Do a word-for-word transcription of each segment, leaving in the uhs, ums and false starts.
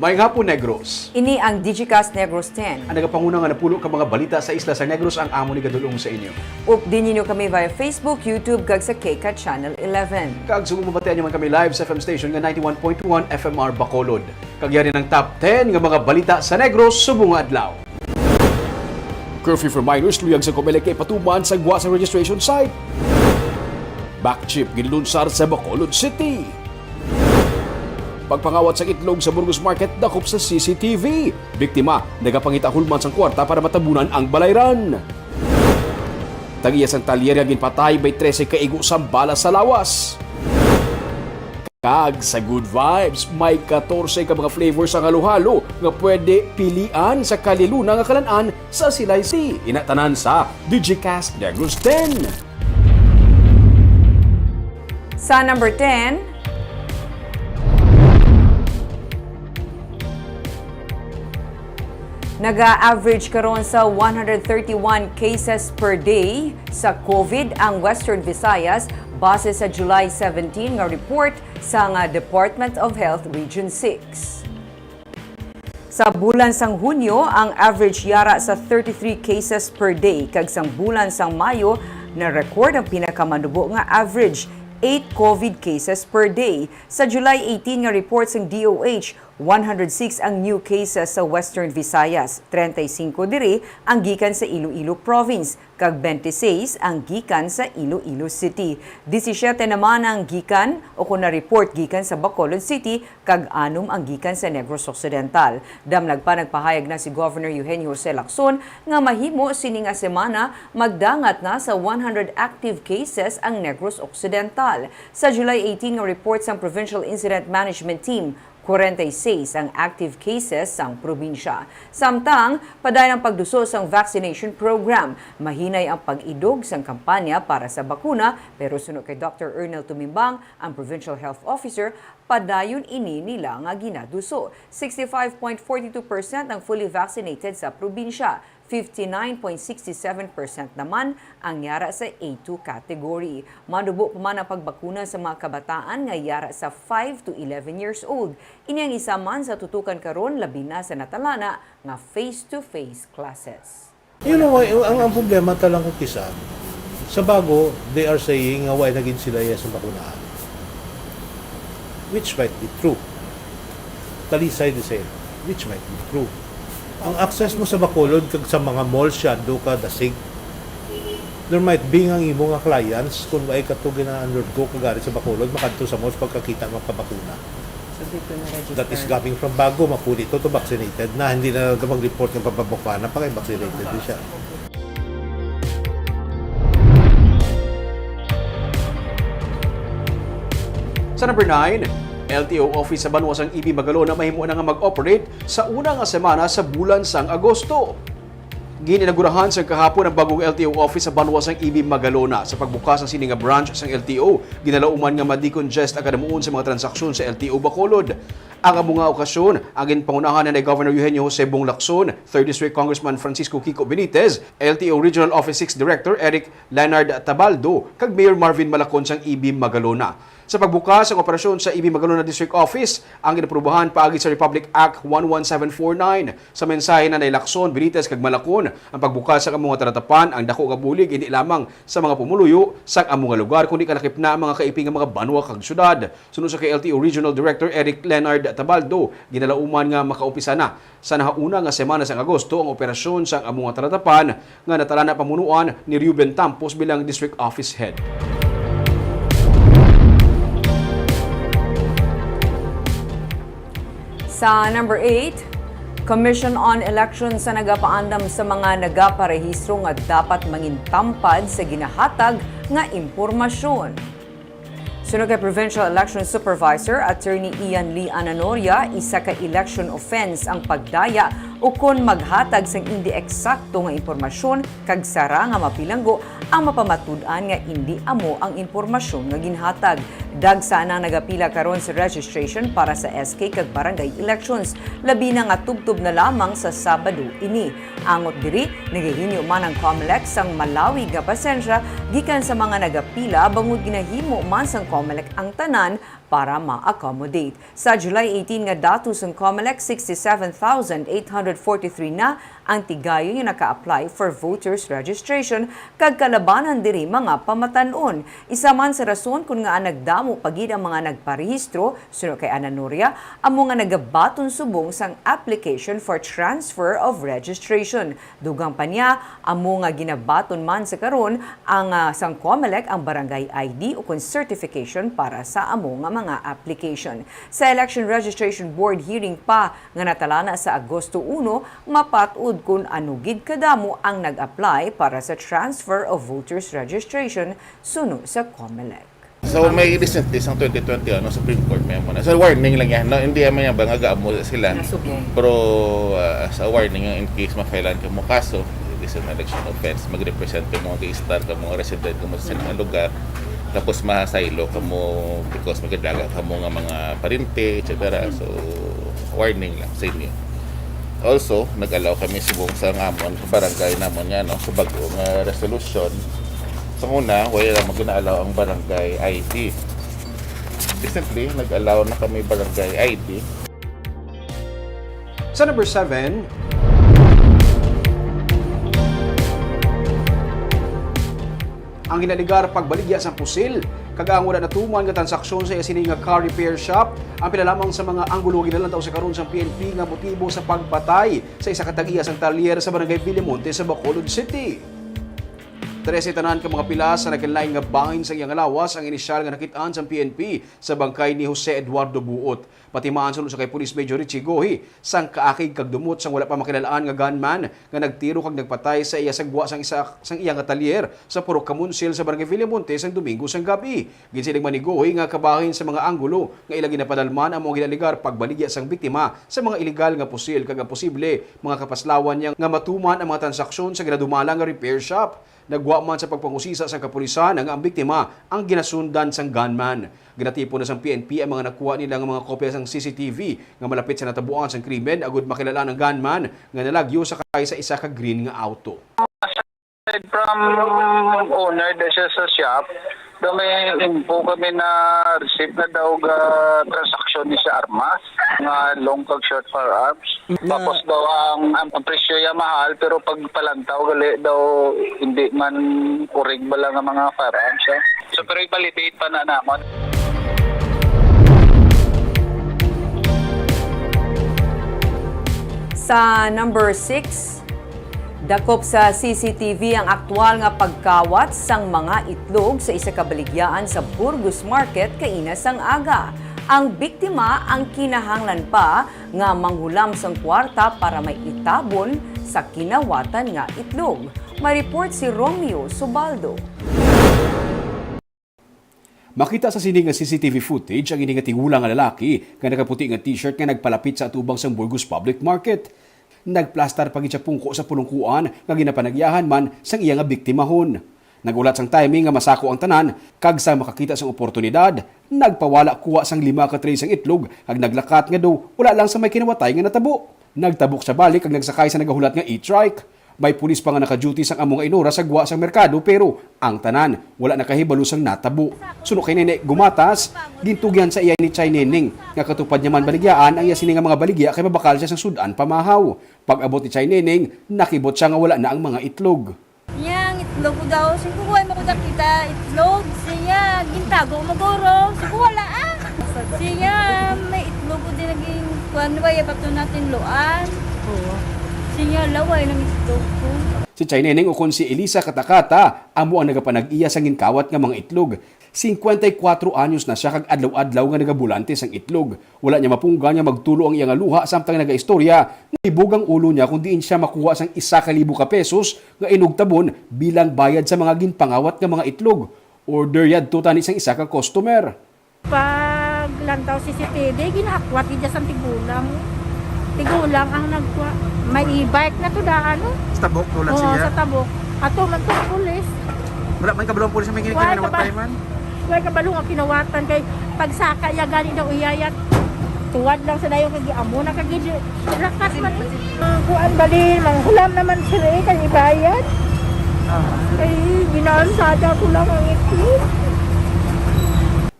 Maayong hapon, Negros. Ini ang Digicast Negros ten. Ang nagapanguna nga napulo ka mga balita sa isla sa Negros ang amon igadul-ong sa inyo. Updi ninyo kami via Facebook, YouTube, kag sa K CAT Channel eleven. Kag subong mabatian nyo man kami live sa F M station nga ninety-one point one F M R Bacolod. Kag yari ang top ten nga mga balita sa Negros subong nga adlaw. Curfew for minors luyag sa Comelec kay patuman sa gwa sa registration site. Back chip ginlunsar sa Bacolod City. Pagpangawat sa itlog sa Burgos Market dakop sa C C T V. Biktima, nagapangita hulman sang kwarta para matabunan ang balayran. Tag-iya sang talyer nga ginpatay may trese ka igo sang bala sa lawas. Kag sa Good Vibes, may katorse ka mga flavor sang halo-halo nga pwede pilian sa Kaliluna nga kalan-an sa Silay City. Ina tanan sa Digicast Negros ten. Sa number ten, naga-average karon sa one hundred thirty-one cases per day sa COVID ang Western Visayas base sa July seventeen nga report sang Department of Health Region six. Sa bulan sang Hunyo, ang average yara sa thirty-three cases per day, kag sang bulan sang Mayo, na-record ang pinakamanubo nga average, eight COVID cases per day. Sa July eighteen nga report sang D O H, one hundred six ang new cases sa Western Visayas, treinta y cinco diri ang gikan sa Iloilo Province, kag twenty-six ang gikan sa Iloilo City. Disisyete naman ang gikan o kon na-report gikan sa Bacolod City, kag anom ang gikan sa Negros Occidental. Damlag pa, nagpahayag na si Governor Eugenio Jose Lacson nga mahimo sini nga semana magdangat na sa one hundred active cases ang Negros Occidental. Sa July eighteen nga report sang Provincial Incident Management Team, kwarenta y seis ang active cases sang probinsya. Samtang, padayon ang pagduso sang vaccination program. Mahinay ang pag-idog sang kampanya para sa bakuna, pero suno kay Doctor Ernel Tumimbang, ang Provincial Health Officer, padayon ini nila nga ginaduso. Sixty-five point forty-two percent ang fully vaccinated sa probinsya. Fifty-nine point six seven percent naman ang yara sa A two category. Manubo pa man ang pagbakuna sa mga kabataan nga yara sa five to eleven years old. Ini ang isa man sa tutukan karon, labi na sa natalana nga face-to-face classes. You know, ang, ang problema talang ko kisa, sa bago, they are saying nga wala na gid sila iya sa bakunahan. Which might be true. Talisay the same. Which might be true. Ang access mo sa Bacolod kag sa mga mall, syado ka dasig. There might be nga ang imo nga clients, kung wala ka to gina-undergo kagari sa Bacolod, makadto sa malls pagkakita magpabakuna. So, dito na register. That is coming from bago, mapuli to, to vaccinated na, hindi na mag-report ng pababukana pa kay vaccinated din siya. Sa number nine, L T O office sa banwa sang E B Magalona mahimo na nga mag-operate sa una nga semana sa bulan sang Agosto. Gin-inagurahan sang kahapon ang bagong L T O office sa banwa sang E B Magalona. Sa pagbukas sang sini nga branch sang L T O, ginalauman nga ma-decongest ang kadamuon sa mga transaksyon sa L T O Bacolod. Ang amo nga okasyon, ang ginpangunahan ni Governor Eugenio Jose Bong Lacson, Third District Congressman Francisco Kiko Benitez, L T O Regional Office six Director Eric Leonard Tabaldo, kag Mayor Marvin Malacon sang E B Magalona. Sa pagbukas sang operasyon sa E B Magalona District Office, ang ginaprobahan paagi sa Republic Act one one seven four nine. Sa mensahe ni Nanay Lacson, Benitez kag Malacon, ang pagbukas sang amo nga talatapan ang dako nga bulig indi lamang sa mga pumuluyo sang amo nga lugar, kundi kalakip na ang mga kaiping nga mga banwa kag syudad. Suno sa kay L T O Regional Director Eric Leonard Tabaldo, ginalauman nga makaumpisa na sa nahauna nga semana sang Agosto ang operasyon sang amo nga talatapan nga natalana pamunuan ni Reuben Tampos bilang District Office Head. Sa number eight, Commission on Elections sa nagapaandam sa mga nagaparehistro nga dapat mangintampad sa ginahatag nga impormasyon. Suno kay Provincial Election Supervisor Attorney Ian Lee Ananoria, isa ka election offense ang pagdaya ukon maghatag sang indi eksakto nga impormasyon kag sara nga mabilanggo ang mapamatud-an nga indi amo ang impormasyon nga ginhatag. Dagsa na nagapila karon sa registration para sa S K kag barangay elections, labi na nga tubtob na lamang sa Sabado ini. Angot diri, nagahinyo man ang Comelec sang malawig nga pasensya gikan sa mga nagapila bangod ginahimo man sang Comelec ang tanan para ma-accommodate. Sa July eighteen nga datos sang Comelec, sixty-seven thousand eight hundred forty-three na ang tigayon nga naka-apply for voters registration, kag kalabanan diri mga pamatan-on. Isa man sa rason kon ngaa nagdamo pa gid ang mga nagparehistro, suno kay Ana Noria, amo nga nagabaton subong sang application for transfer of registration. Dugang pa niya, amo nga ginabaton man sa karon ang, ah, sang Comelec ang barangay I D ukon certification para sa amo nga mga application. Sa Election Registration Board hearing pa nga natalana sa Agosto uno, mapat-od kon ano gid kadamo ang nag-apply para sa transfer of voters registration suno sa Comelec. So, may recently, sang twenty twenty, ano, Supreme Court, may amo na. So, warning lang yan, no? Hindi naman yan ba nga gaamo sila? Nasubong. Pero, ah, sa warning, in case ma-filean kamo kaso, it is an election offense, mag-represent kamo, mag-i-star kamo, resident kamo sa inyong lugar, tapos ma-silo kamo because magadaga kamo nga mga parente, et cetera. So, warning lang sa inyo. Also, nag-allow kami subong sa ngamon, sa barangay namon nga, no, sa bag-o nga resolution. Sa una, wala lang gina-allow ang barangay I D. Recently, nag-allow na kami barangay I D. Sa number seven, ang ginaligar pagbaligya sang pusil kag ang wala natuman nga transaksyon sa iya sini nga car repair shop ang pila lamang sa mga anggulo nga ginalantaw sa karon sang P N P nga motibo sa pagpatay sa isa ka tag-iya sang talyer sa Barangay Villamonte sa Bacolod City. Trese tanan ka mga pilas sa nagkalain nga bahin sa iyang lawas ang inisyal nga nakit-an sang P N P sa bangkay ni Jose Eduardo Buot. Patimaan suno sa kay Police Major Richie Gohi, sang kaakig kag dumot sang wala pa makilal-an nga gunman nga nagtiro kag nagpatay sa iya sa gwa sang isa sang iya nga talyer sa Purok Kamunsil sa Barangay Villamonte sang Domingo sang gab-i. Ginsiling man ni Gohi nga kabahin sa mga anggulo nga ila ginapadalman amo ang ginaligar pagbaligya sang biktima sa mga iligal nga pusil kag ang posible mga kapaslawan niya nga matuman ang mga transaksyon sa ginadumala nga repair shop. Nagwa man sa pagpangusisa sang kapulisan nga ang biktima ang ginasundan sang gunman. Ginatipon na sang P N P ang mga nakuha nila nga mga kopya sang C C T V nga malapit sa natabuan sang krimen agud makilala ang gunman nga nalagyo sakay sa isa ka green nga auto. Aside from owner, di siya sa shop, daw may info kami na receive na daw ga transaksyon ni sa armas, nga long kag short firearms. Nga tapos daw ang, ang, ang presyo ya mahal, pero pag palantaw gali daw hindi man kurig bala nga mga firearms, eh. So, pero i-validate pa na namon. Sa number six, dakop sa C C T V ang aktual nga pagkawat sang mga itlog sa isa ka baligyaan sa Burgos Market kaina sang aga. Ang biktima ang kinahanglan pa nga manghulam sang kwarta para may itabon sa kinawatan nga itlog. May report si Romeo Subaldo. Makita sa sini nga C C T V footage ang ini nga tigulang nga lalaki nga nagaputi nga T-shirt nga nagpalapit sa atubang sang Burgos Public Market. Nagplastar pa gid siya pungko sa pulungkuan nga ginapanagyahan man sang iya nga biktimahon. Nag-ulat sang timing nga masako ang tanan, kag sa makakita sang oportunidad, nagpawala kuha sang lima ka tray sang itlog kag naglakat nga daw wala lang sa may kinawatay nga natabo. Nagtabok siya balik kag nagsakay sa nagahulat nga e-trike. May pulis pa nga naka-duty sang amo nga inora sa gwa sang merkado, pero ang tanan wala nakahibalo sang natabo. Suno kay Nene Gumatas, gintugyan sa iya ni Chay Neneng nga katupad niya man baligyaan ang iya sini nga mga baligya kay mabakal siya sang sud-an pamahaw. Pag-abot ni Chay Neneng, nakibot siya nga wala na ang mga itlog. Nya, ang itlog ko daw, siya ko, "Kuha mo ko nakita itlog." Siya, gintago mo guro. Siya ko, "Wala, ah." Siya, "May itlog ko din naging kuwan, way, bato natin luan." Oo. Siya, "Laway ng itlog ko." Si Chay Neneng ukon si Elisa Katakata amo ang nagapanag-iya sa ginkawat nga mga itlog. Singkwenta y kuwatro anyos na sia kag adlaw-adlaw nga nagabulante sang itlog. Wala niya mapunggan nga magtulo ang iya nga luha samtang nagaistorya, nalibog ang ulo niya kon diin siya makuha sang isa ka libo ka pesos nga inugtabon bilang bayad sa mga ginpangawat nga mga itlog. Order yadto tani sang isa ka customer. Paglantaw C C T V, ginahakwat gid siya sang tigulang. Tigulang ang nagkuha. May e-bike na to daan, no? Sa tabok, tulad Oo, siya? Sa tabok. Ato man to sa pulis. Wala man kabalo ang pulis may Wala ginikanan ka ba? Watay man? Way kabalo nga kinawatan kay pagsaka iya gani daw iyayat. Tuwad lang sa dayon kay amo na kay gid lakat man eh. Ang kuan bali, manghulam naman sila eh, kay ibayad. Ah. Kay ginaansada ko lang ang itlog.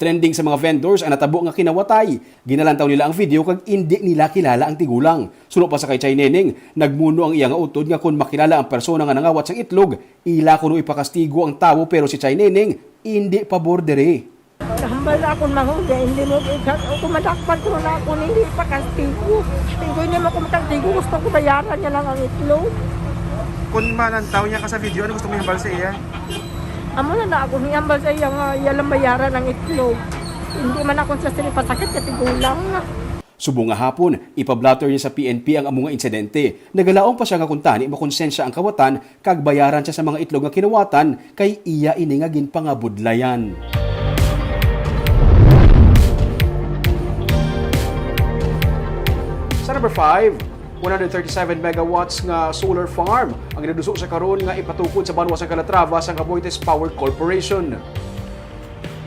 Trending sa mga vendors ang natabo nga kinawatay. Ginalantaw nila ang video kag indi nila kilala ang tigulang. Suno pa sa kay Chay Neneng, nagmuno ang iya nga utod nga kon makilala ang persona nga nangawat sang itlog, ila kuno ipakastigo ang tawo, pero si Chay Neneng indi pabor diri. Nahambal na akong mahuli, hindi mo ikat. O kung madakpan ko na ako, hindi pa kastigo. Hindi niya mo kumakastigo, gusto ko bayaran niya lang ang itlog. Kung malantaw niya ka sa video, ano gusto mo ihambal sa iya? Amo na na ako, ihambal sa iya nga, iya lang bayaran ang itlog. Hindi man ako siya sinipasakit kasi gulang na. Subong nga hapon, ipablatter niya sa P N P ang amo nga insidente. Nagalaom pa siya nga kuntani makonsensya ang kawatan kag bayaran siya sa mga itlog nga kinawatan kay iya ini nga ginpangabudlayan. Sa number five, one hundred thirty-seven megawatts nga solar farm ang ginaduso sa karon nga ipatukod sa banwa sa Calatrava sang Aboitiz Power Corporation.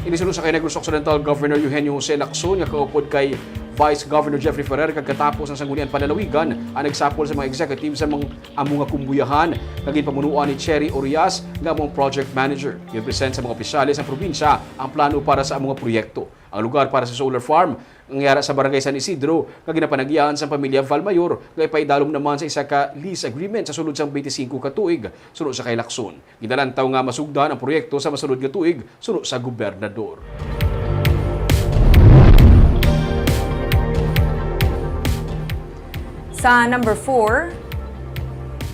Ini suno sa kay Negros Occidental Governor Eugenio Jose Lacson nga kaupod kay Vice Governor Jeffrey Ferrer kag katapos ang sanggunian panlalawigan ang nagsapol sa mga executive sa mga amo nga kumbuyahan nga ginpamunuan ni Cherry Orias nga among project manager. Ginpresent sa mga opisyales ang probinsya ang plano para sa amo nga proyekto. Ang lugar para sa solar farm ang yara sa Barangay San Isidro nga ginapanagyahan sang pamilya Valmayor nga ipaidalom naman sa isa ka lease agreement sa sulod sang twenty-five ka tuig, suno sa kay Lacson. Ginalantaw nga masugdan ang proyekto sa masunod nga tuig, suno sa gobernador. Sa number four,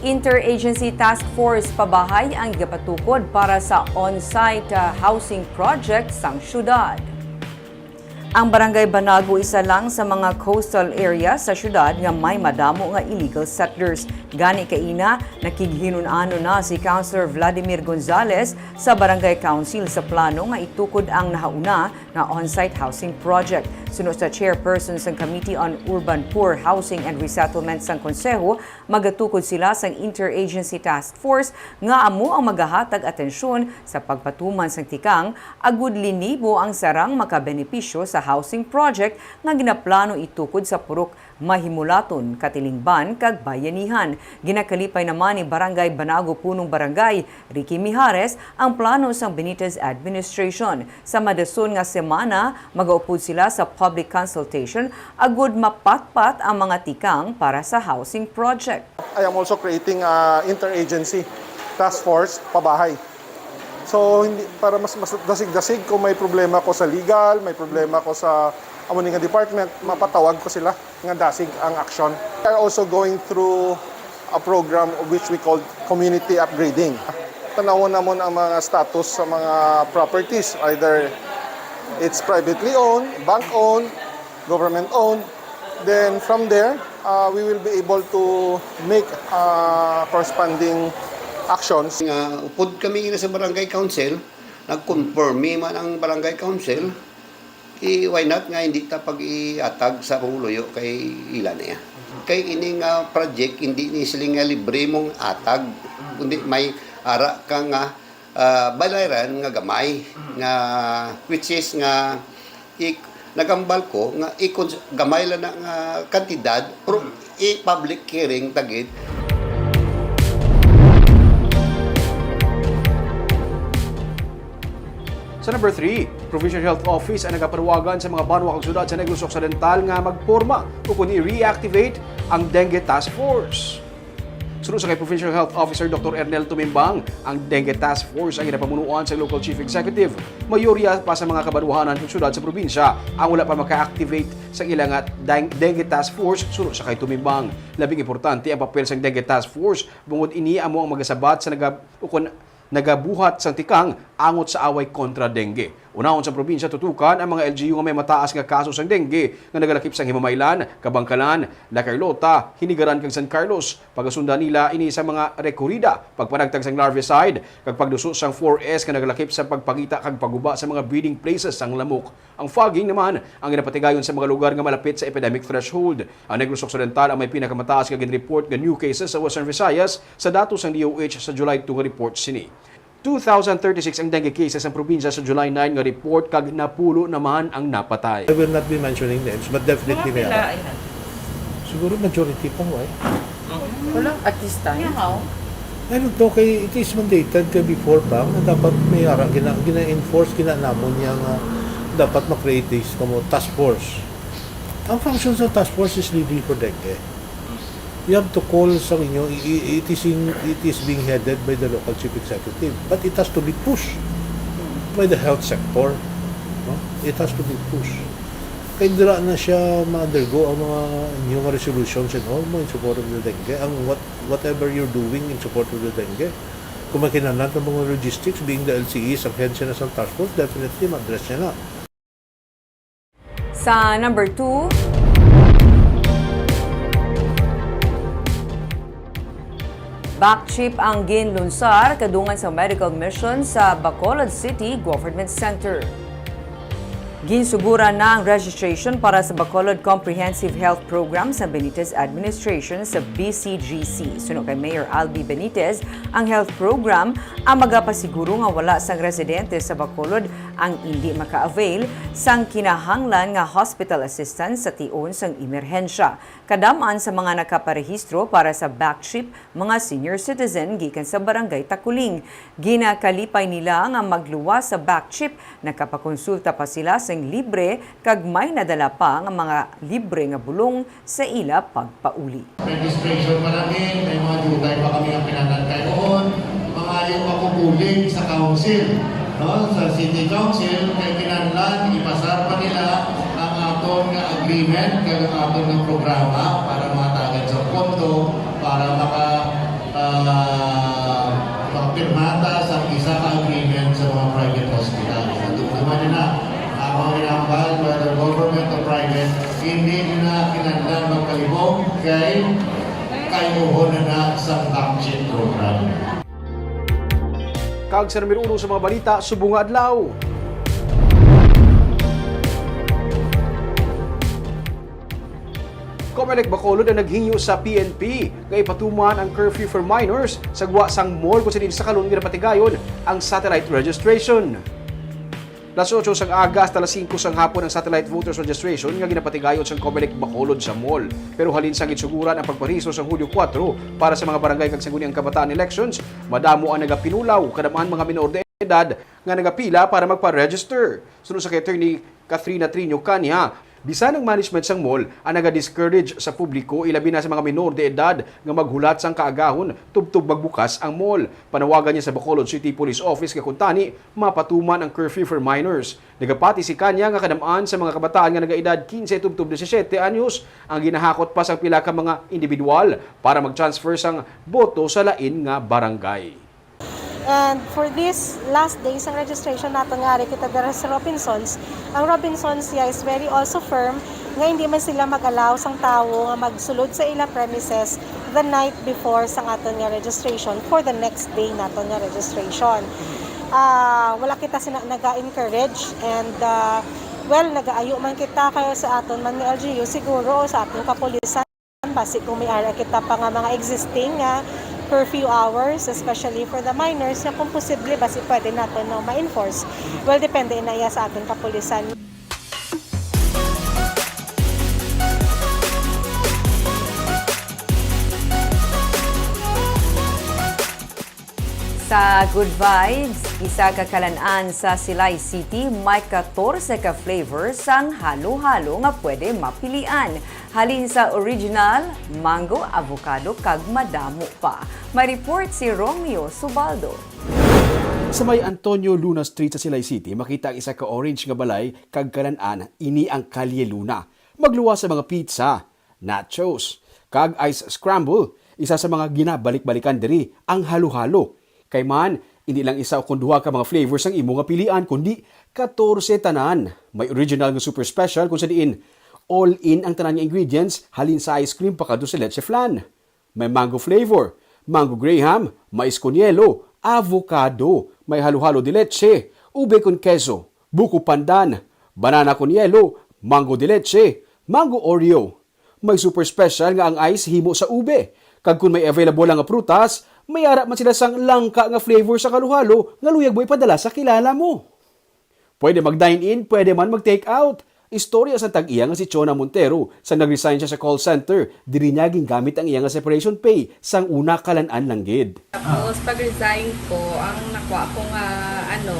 Interagency Task Force Pabahay ang igapatukod para sa on-site, ah, housing project sang syudad. Ang Barangay Banago isa lang sa mga coastal area sa syudad nga may madamo nga illegal settlers. Gani kaina, nakighinun-anon na si Councilor Vladimir Gonzales sa Barangay Council sa plano nga itukod ang nahauna nga on-site housing project. Suno sa chairperson sang Committee on Urban Poor, Housing and Resettlement sang Konseho, magatukod sila sang Interagency Task Force nga amo ang magahatag atensyon sa pagpatuman sang tikang agud linibo ang sarang makabenepisyo sa housing project nga ginaplano itukod sa Purok Mahimulaton, Katilingban, kag Bayanihan. Ginakalipay naman ni Barangay Banago Punong Barangay Ricky Mijares ang plano sang Benitez administration. Sa madason nga semana, magaupod sila sa public consultation agud mapatpat ang mga tikang para sa housing project. I am also creating a interagency task force pabahay. So, hindi, para mas, mas dasig-dasig, kung may problema ko sa legal, may problema ko sa amo ni nga department, mapatawag ko sila nga dasig ang action. We are also going through a program which we called community upgrading. Tanawon namon ang mga status sa mga properties, either it's privately owned, bank-owned, government-owned. Then from there, uh, we will be able to make, uh, corresponding actions. Nga upod kami nga sa barangay council, nag-conforme man ang barangay council, eh, why not nga hindi ta pag-iatag sa panguluyo kay ila niya. Kay ini nga project, hindi ni sila nga libre mong atag, kundi may ara ka nga, ah, balayran nga gamay, nga, which is nga, i-, nagambal ko nga i-cons-, gamay lang na nga kantidad, pero i-public hearing tagid. Sa number three, Provincial Health Office ang nagapanuwagan sa mga banwa kag syudad sa Negros Occidental nga magporma o kung i-reactivate ang Dengue Task Force. Suno sa kay Provincial Health Officer Doktor Ernel Tumimbang, ang Dengue Task Force ang ginapamunuan sa Local Chief Executive. Mayorya pa sa mga kabanwahanan sa syudad sa probinsya ang wala pa maka-activate sa ila nga deng-, Dengue Task Force, suno sa kay Tumimbang. Labing importante ang papel sang Dengue Task Force, bangod ini amo ang magasabat sa naga-, ukon nagabuhat sang tikang angot sa away kontra dengue. Unahon sa probinsya, tutukan ang mga L G U nga may mataas nga kaso sang dengue nga nagalakip sang Himamaylan, Kabankalan, La Carlota, Hinigaran kag San Carlos. Pagasundan nila ini sa mga rekorida, pagpanagtag sang larvicide, kag pagduso sang four S nga nagalakip sa pagpangita kag pagguba sa mga breeding places sang lamok. Ang fogging naman ang ginapatigayon sa mga lugar nga malapit sa epidemic threshold. Ang Negros Occidental ang may pinakamataas nga ginreport nga new cases sa Western Visayas sa datos sang D O H sa July two nga report sini. Two thousand thirty-six ang dengue cases sa probinsya sa July nine nga report, kag napulo naman ang napatay. I will not be mentioning names, but definitely may ara. Siguro majority pa, why? Wala, at this time. Yeah, how? I don't know, kay it is mandated kay before pa, nga dapat may ara, gina-, gina-enforce, gina-, namon niya nga Dapat ma-create this kamo task force. Ang function sa task force is really for dengue. You have to call sa inyo, i- i- it is in, it is being headed by the local chief executive, but it has to be pushed by the health sector. No? It has to be pushed. Kay dira na siya ma-undergo ang mga inyo nga resolutions and all mo in support of the dengue. Ang what whatever you're doing in support of the dengue. Kung may kinahanglan ng mga logistics, being the L C E, ang head siya na sa task force, definitely ma-address niya na. Sa number two, back chip ang ginlunsar kadungan sa medical mission sa Bacolod City Government Center. Ginsuguran na ang registration para sa Bacolod Comprehensive Health Program sa Benitez Administration sa B C G C. Suno kay Mayor Albi Benitez, ang health program ang magapasiguro nga wala sang residente sa Bacolod ang indi maka-avail sang kinahanglan nga hospital assistance sa tion sang emerhensya. Kadam-an sa mga nakaparehistro para sa back chip, mga senior citizen gikan sa Barangay Takuling. Ginakalipay nila nga magluwas sa back chip, nakapakonsulta pa sila sing libre kag may nadala pa nga mga libre nga bulong sa ila pagpauli. Registration pa lang, eh, may mga dugay pa kami ang pinanantay noon. Mga yung makukuling sa council, no? Sa city council, kay kinahanglan ipasar pa nila ang aton nga agreement kag ang aton nga programa para makatagad sa pondo para maka ah, makapirmata sa isa ka agreement sa mga private hospital. Sa dumduman nila, ang mga ginahambal, whether government o private, hindi nila kinahanglan magkalibog kay kayuhon na na sa back chip program. Kag sa numero uno sa mga balita subong nga adlaw. Comelec Bacolod ang naghingyo sa P N P nga ipatuman ang curfew for minors sa gwa sang mall kung sa diin sa kalon ginapatigayon ang satellite registration. Las otso sang aga hasta las singko sang hapon ang satellite voters registration nga ginapatigayon sang Comelec Bacolod sa mall. Pero halin sang ginsuguran ang pagparehistro sang Hulyo kuwatro para sa mga barangay kag sangguniang kabataan elections, madamo ang nagapinulaw, kadam-an mga minor de edad nga nagapila para magpa-register. Suno sa kay Attorney Katrina Triño Cania, bisan ang management sang mall ang naga-discourage sa publiko, ilabi na sa mga minor de edad nga maghulat sang kaagahon tubtob magbukas ang mall. Panawagan niya sa Bacolod City Police Office nga kuntani mapatuman ang curfew for minors. Nagapati si Cania nga kadam-an sa mga kabataan nga nagaedad quince tubtob disisiete anyos ang ginahakot pa sang pila ka mga individual para mag-transfer sang boto sa lain nga barangay. And for this last day sang registration naton nga ari kita dira sa Robinsons, ang Robinsons, yeah, is very also firm nga hindi man sila mag-allow sang tawo nga magsulod sa ila premises the night before sang aton nga registration for the next day naton nga registration. Ah, wala kita sina naga-encourage and ah, well, nagaayo man kita kayo sa aton man nga L G U siguro o sa aton kapulisan. Basi kung may ara kita pa nga mga existing nga curfew hours, especially for the minors, nga kung posible, basi pwede naton no, ma-enforce. Well, depende na iya sa aton kapulisan. Sa Good Vibes, isa ka kalan-an sa Silay City, may katorse ka flavor sang halo-halo nga pwede mapilian. Halin sa original, mango, avocado, kag madamo pa. May report si Romeo Subaldo. Sa may Antonio Luna Street sa Silay City, makita ang isa ka orange nga balay kag kalan-an, ini ang Calle Luna. Magluwas sa mga pizza, nachos, kag ice scramble, isa sa mga ginabalik-balikan diri ang halo-halo. Kay man, hindi lang isa o kon duha ka mga flavors ang imo nga pilian, kundi katorse tanan. May original nga super special kung sa diin all-in ang tanan nga ingredients, halin sa ice cream pakadto sa leche flan. May mango flavor, mango graham, mais con hielo, avocado, may halo-halo de leche, ube con queso, buko pandan, banana con hielo, mango de leche, mango Oreo. May super special nga ang ice himo sa ube. Kag kon may available lang nga prutas, may ara man sila sang langka nga flavor sa halo-halo nga luyag mo ipadala sa kilala mo. Pwede mag-dine-in, pwede man mag-take out. Istorya sa tag-iya nga si Chona Montero sa nag-resign siya sa call center. Diri niya gingamit ang iya nga separation pay sang una kalan-an lang gid. Tapos pag-resign ko, ang nakuha ko nga ano,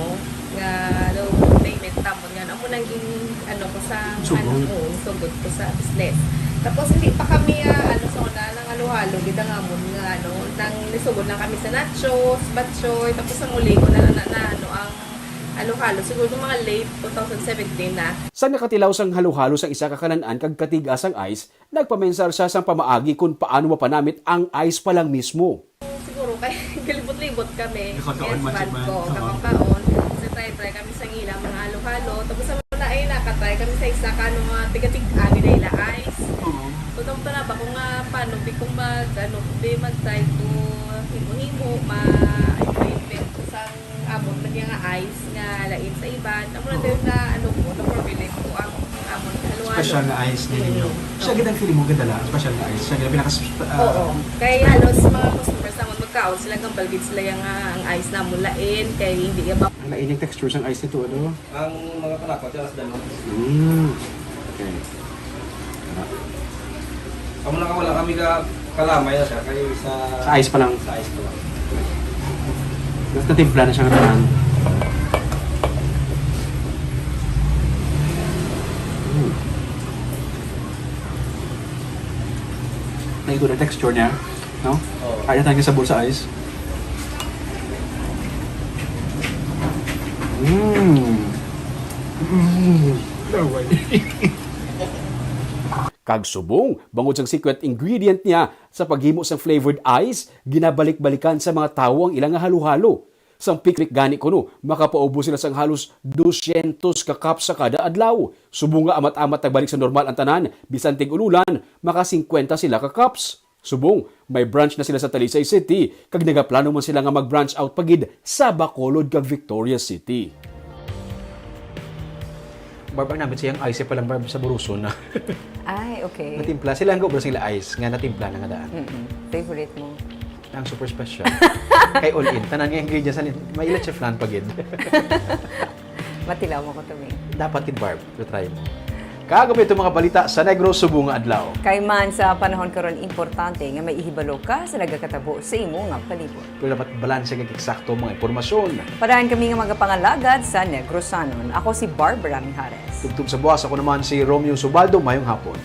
nga low payment tapon nga amo Naging ano ko sa, Sugod. Ano ko, sugod ko sa business. Tapos hindi pa kami, ah, ano, sa una, nang halo-halo, gid ang amon nga, ano, nang nisugod lang kami sa nachos, batchoy, tapos sa muli ko na, na, na, ano, ang halo-halo. Siguro mga late two thousand seventeen na. Sa nakatilaw sang halo-halo sa isa ka kanan-an kag katigas ang ice, nagpamensar siya sang pamaagi kon paano mapanamit ang ice pa lang mismo. Siguro kay galibot-libot kami. Kakakaon man siya man. Yes, man ko, oo. Kakakaon. Kasi try-try kami sa ila mga halo-halo. Tapos sa muna ay nakatry kami sa isa ka, ano, nga tiga-tiga, gid nila ice. Oo. Tutong pa na ba kung nga paano, di kung mag, ano, di mag-try ko himo-himo, ma-invent ko sa amon man nga ice nga lain sa iban. Amo na Oo. Din na, ano ko, na-formulate ko ang amon halo-halo. Special nga ice ninyo. Mm. Siya gid ang feeling mo gid, dala, special nga ice. Siya gid ang pinaka-, ah, Oo. Kay halos mga customers namon magkaon sila, gambal gid sila yang, ah, ang ice namon lain, kay hindi iya ba Ang lain yung texture sang ice nito, ano? Ang mga kanakot, yan, as dalawa. Mm. Okay. Tara. Amo na nga wala kami ka kalamay na siya, kay sa Sa ice pa lang. Sa ice pa lang. Mas natimpla na siya ng tanan. Mm. Nakikita yung texture niya, no? Oo. Kaya tayo sabor sa ice. Mm. Mm. Kag subong, bangod sang secret ingredient niya sa paghimo sang flavored ice, ginabalik-balikan sa mga tawo ang ila nga halo-halo. Sang picnic gani kuno, makapaubos sila sang halos dosyentos ka cups sa kada adlaw. Subong nga amat-amat nagbalik sa normal ang tanan, bisan tig-ululan, maka singkwenta sila ka cups. Subong, may branch na sila sa Talisay City, kag nagaplano man sila nga mag-branch out pa gid sa Bacolod kag Victorias City. Barb, ang namit siyang ice pa lang, Barb, sa buruson na. Ay, okay. Natimpla. Sila ang kaubra sila ice nga natimpla na nga daan. Mm-mm. Favorite mo? Ang super special. Kay all in. Tanan nga ingredients, ani, may leche flan pa gid. Matilaw mo ko, Tommy. Dapat gid, Barb. Try mo. Kag amo ito mga balita sa Negros subong nga adlaw. Kay man sa panahon karon, importante nga may ihibalo ka sa nagakatabo sa imo nga palibot. Pero dapat balanse kag eksakto ang mga impormasyon. Padayon kami nga magapangalagad sa Negrosanon. Ako si Barbara Mijares. Tubtob sa buwas, ako naman si Romeo Subaldo. Mayong hapon.